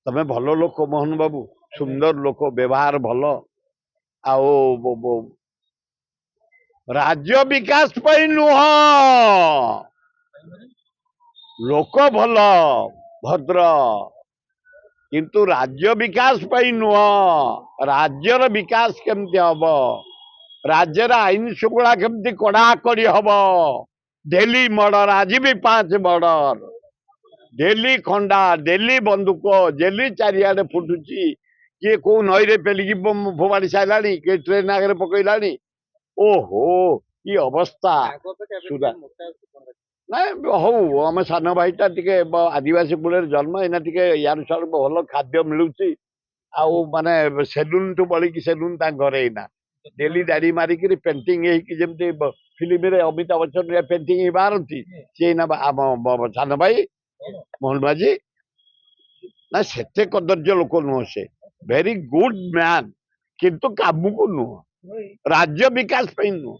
ତମେ ଭଲ ଲୋକ ମୋହନ ବାବୁ, ସୁନ୍ଦର ଲୋକ, ବ୍ୟବହାର ଭଲ। ଆଉ ରାଜ୍ୟ ବିକାଶ ପାଇଁ ନୁହଁ, ଲୋକ ଭଲ, ଭଦ୍ର, କିନ୍ତୁ ରାଜ୍ୟ ବିକାଶ ପାଇଁ ନୁହଁ। ରାଜ୍ୟର ବିକାଶ କେମିତି ହବ, ରାଜ୍ୟର ଆଇନ ଶୃଙ୍ଖଳା କେମିତି କଡ଼ାକଡ଼ି ହବ। ଡେଲି ମର୍ଡର, ଆଜି ବି 5 ମର୍ଡର, ଡେଲି ଖଣ୍ଡା, ଡେଲି ବନ୍ଧୁକ, ଡେଲି ଚାରିଆଡେ ଫୁଟୁଛି। କିଏ କୋଉ ନଈରେ ପେଲିକି ଫୋପାଡ଼ି ସାରିଲାଣି, କିଏ ଟ୍ରେନ ଆଗରେ ପକେଇଲାଣି। ଓହୋ, କି ଅବସ୍ଥା! ସୁଧା ନାଇଁ। ହଉ, ଆମ ସାନ ଭାଇଟା ଟିକେ ଆଦିବାସୀ କୂଳରେ ଜନ୍ମ, ଏଇନା ଟିକେ ୟାଡୁ ସିଆଡୁ ଭଲ ଖାଦ୍ୟ ମିଳୁଛି। ଆଉ ମାନେ ସେଲୁନଠୁ ବଳିକି ସେଲୁନ ତାଙ୍କ ଘରେ। ଏଇନା ଡେଲି ଦାଢି ମାରିକିରି ପେଣ୍ଟିଂ ହେଇକି, ଯେମିତି ଫିଲ୍ମରେ ଅମିତାଭ ବଚ୍ଚନ ପେଣ୍ଟିଂ ହେଇ ବାହାରନ୍ତି, ସିଏ ଏଇନା ଆମ ସାନ ଭାଇ ମୋହନ ମାଝୀ। ନା, ସେତେ କଦର୍ଯ୍ୟ ଲୋକ ନୁହଁ ସେ, ଭେରି ଗୁଡ ମ୍ୟାନ, କିନ୍ତୁ କାମକୁ ନୁହଁ, ରାଜ୍ୟ ବିକାଶ ପାଇଁ ନୁହଁ।